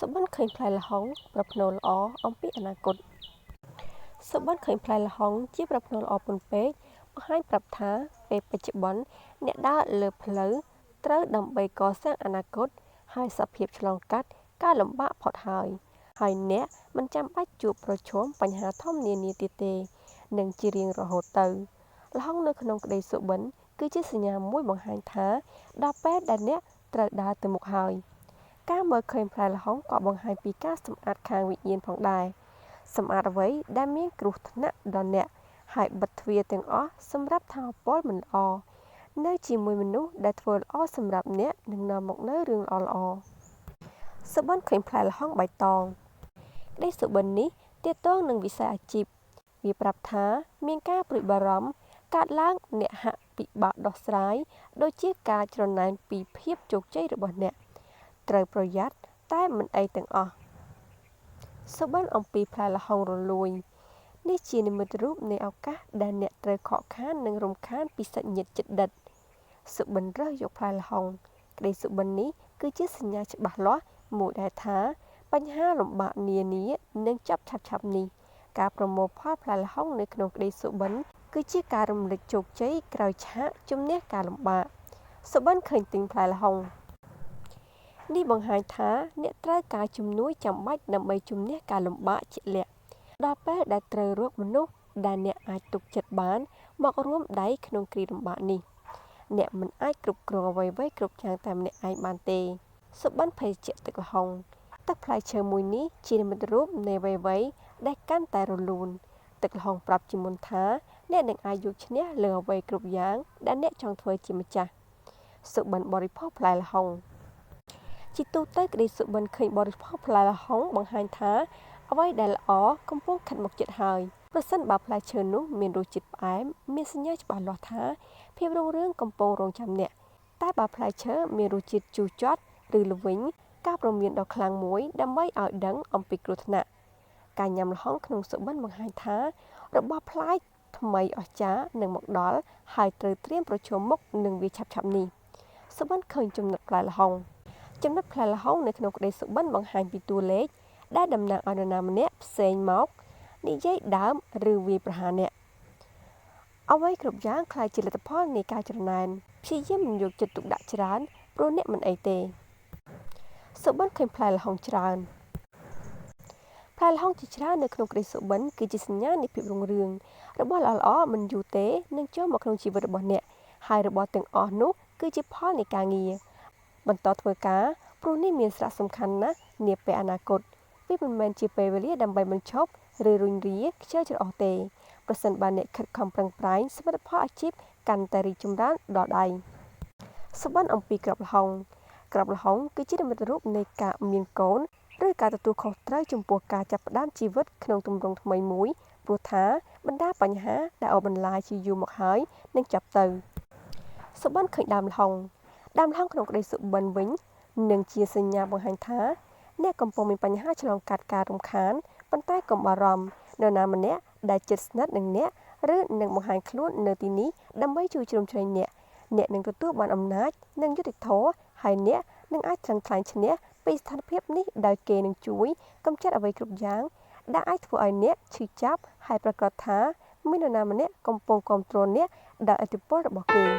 សុបិនឃើញផ្លែល្ហុងប្រផ្នូលល្អអំពីអនាគតសុបិនឃើញផ្លែល្ហុងជាប្រផ្នូលល្អពន់ពេកបង្ហាញប្រាប់ថាពេលបច្ចុប្បន្នអ្នកដើរលើផ្លូវត្រូវដើម្បីកសាងអនាគតហើយសភាពឆ្លងកាត់ការលំបាកផុតហើយហើយអ្នកមិនចាំបាច់ជួបប្រឈមបញ្ហាធំនានាទៀតទេនិងជារៀងរហូតទៅល្ហុងនៅក្នុងក្តីសុបិនគឺជាសញ្ញាមួយបង្ហាញថាដល់ពេលដែលអ្នកត្រូវដើរទៅមុខហើយការមើលឃើញផ្លែល្ហុងក៏បង្ហាញពីការសម្អាតខាងវិញ្ញាណផងដែរសម្អាតអ្វីដែលមានគ្រោះថ្នាក់ដល់អ្នកហើយបិទទ្វារទាំងអស់សម្រាប់ថាមពលមិនល្អនៅជាមួយមនុស្សដែលធ្វើល្អសម្រាប់អ្នកនឹងនាំមកនូវរឿងល្អៗសុបិនឃើញផ្លែល្ហុងបៃតងក្តីសុបិននេះទាក់ទងនឹងវិស័យអាជីពវាប្រាប់ថាមានការព្រួយបារម្ភកើតឡើងអ្នកហាក់ពិបាកដោះស្រាយដូចជាការច្រណែនពីភាពជោគជ័យរបស់អ្នកត្រូវប្រយ័ត្នតែមិនអីទាំងអស់សុបិនអំពីផ្លែល្ហុងរលួយនេះជានិមិត្តរូបនៃឱកាសដែលអ្នកត្រូវខកខាននិងរំខានពីសាច់ញាតិជិតដិតសុបិនរើសយកផ្លែល្ហុងក្តីសុបិននេះគឺជាសញ្ញាច្បាស់លាស់មួយដែលថាបញ្ហាលំបាកនានានឹងចប់ឆាប់ៗនេះការប្រមូលផលផ្លែល្ហុងនៅក្នុងក្តីសុបិនគឺជាការរំលេចជោគជ័យក្រោយឆាកជំនះការលំបាកសុបិនឃើញទិញផ្លែល្ហុងនេះបង្ហាញថាអ្នកត្រូវការជំនួយចាំបាច់ដើម្បីជំនះការលំបាកជាក់លាក់ដល់ពេលដែលត្រូវរកមនុស្សដែលអ្នកអាចទុកចិត្តបានមករួមដៃក្នុងគ្រាលំបាកនេះអ្នកមិនអាចគ្រប់គ្រងអ្វីៗគ្រប់យ៉ាងតែម្នាក់ឯងបានទេសុបិនភេសជ្ជៈទឹកល្ហុងទឹកផ្លែឈើមួយនេះជានិមិត្តរូបនៃអ្វីៗដែលកាន់តែរលូនទឹកល្ហុងប្រាប់ជាមុនថាអ្នកនឹងអាចយកឈ្នះលើអ្វីគ្រប់យ៉ាងដែលអ្នកចង់ធ្វើជាម្ចាស់សុបិនបរិភោគផ្លែល្ហុងជាទូទៅក្តីសុបិនឃើញបរិភោគផ្លែល្ហុងបង្ហាញថាអ្វីដែលល្អកំពុងខិតមកជិតហើយប្រសិនបើផ្លែឈើនោះមានរសជាតិផ្អែមមានសញ្ញាច្បាស់លាស់ថាភាពរុងរឿងកំពុងរងចាំអ្នកតែបើផ្លែឈើមានរសជាតិជូរចត់ឬល្វីងការព្រមានដ៏ខ្លាំងមួយដើម្បីឲ្យដឹងអំពីគ្រោះថ្នាក់ការញ៉ាំល្ហុងក្នុងសុបិនបង្ហាញថារបស់ប្លែកថ្មីអស្ចារ្យនឹងមកដល់ហើយត្រូវត្រៀមប្រឈមមុខនឹងវាឆាប់ៗនេះសុបិនឃើញចំណិតផ្លែល្ហុងចំណិតផ្លែល្ហុងនៅក្នុងក្តីសុបិនបង្ហាញពីតួលេខដែលតំណាងឲ្យនរណាម្នាក់ផ្សេងមកនិយាយដើមឬវាយប្រហារអ្នកអ្វីគ្រប់យ៉ាងក្លាយជាលទ្ធផលនៃការច្រណែនព្យាយាមមិនយកចិត្តទុកដាក់ច្រើនព្រោះអ្នកមិនអីទេសុបិនឃើញផ្លែល្ហុងច្រើនផ្លែល្ហុងជាច្រើននៅក្នុងក្តីសុបិនគឺជាសញ្ញានៃភាពរុងរឿងរបស់ល្អៗមិនយូរទេនឹងចូលមកក្នុងជីវិតរបស់អ្នកហើយរបស់ទាំងអស់នោះគឺជាផលនៃការងារបន្តធ្វើការព្រោះនេះមានសារៈសំខាន់ណាស់នាពេលអនាគតវាមិនមែនជាពេលវេលាដើម្បីបញ្ឈប់ឬរុញរាខ្ជិលច្រអូសទេប្រសិនបើអ្នកខិតខំប្រឹងប្រែងសមិទ្ធផលអាជីពកាន់តែរីកចម្រើនដល់ដៃសុបិនអំពីក្របល្ហុងក្របល្ហុងគឺជានិមិត្តរូបនៃការមានកូនឬការទទួលខុសត្រូវចំពោះការចាប់ផ្ដើមជីវិតក្នុងទម្រង់ថ្មីមួយព្រោះថាបណ្ដាបញ្ហាដែលអូសបន្លាយជាយូរមកហើយនឹងចាប់ទៅសុបិនឃើញដើមល្ហុងដើមល្ហុងក្នុងក្តីសុបិនវិញនឹងជាសញ្ញាបង្ហាញថាអ្នកកំពុងមានបញ្ហាឆ្លងកាត់ការរំខានប៉ុន្តែកុំបារម្ភនរណាម្នាក់ដែលជិតស្និទ្ធនឹងអ្នកឬនឹងបង្ហាញខ្លួននៅទីនេះដើម្បីជួយជ្រោមជ្រែងអ្នកអ្នកនឹងទទួលបានអំណាចនិងយុត្តិធម៌ហើយអ្នកនឹងអាចថ្លឹងថ្លែងឈ្នះពីស្ថានភាពនេះដោយគេនឹងជួយកម្ចាត់អ្វីគ្រប់យ៉ាងដែលអាចធ្វើឲ្យអ្នកឈឺចាប់ហើយប្រកាសថាមាននរណាម្នាក់កំពុងគាំទ្រអ្នកដោយឥទ្ធិពលរបស់គេ។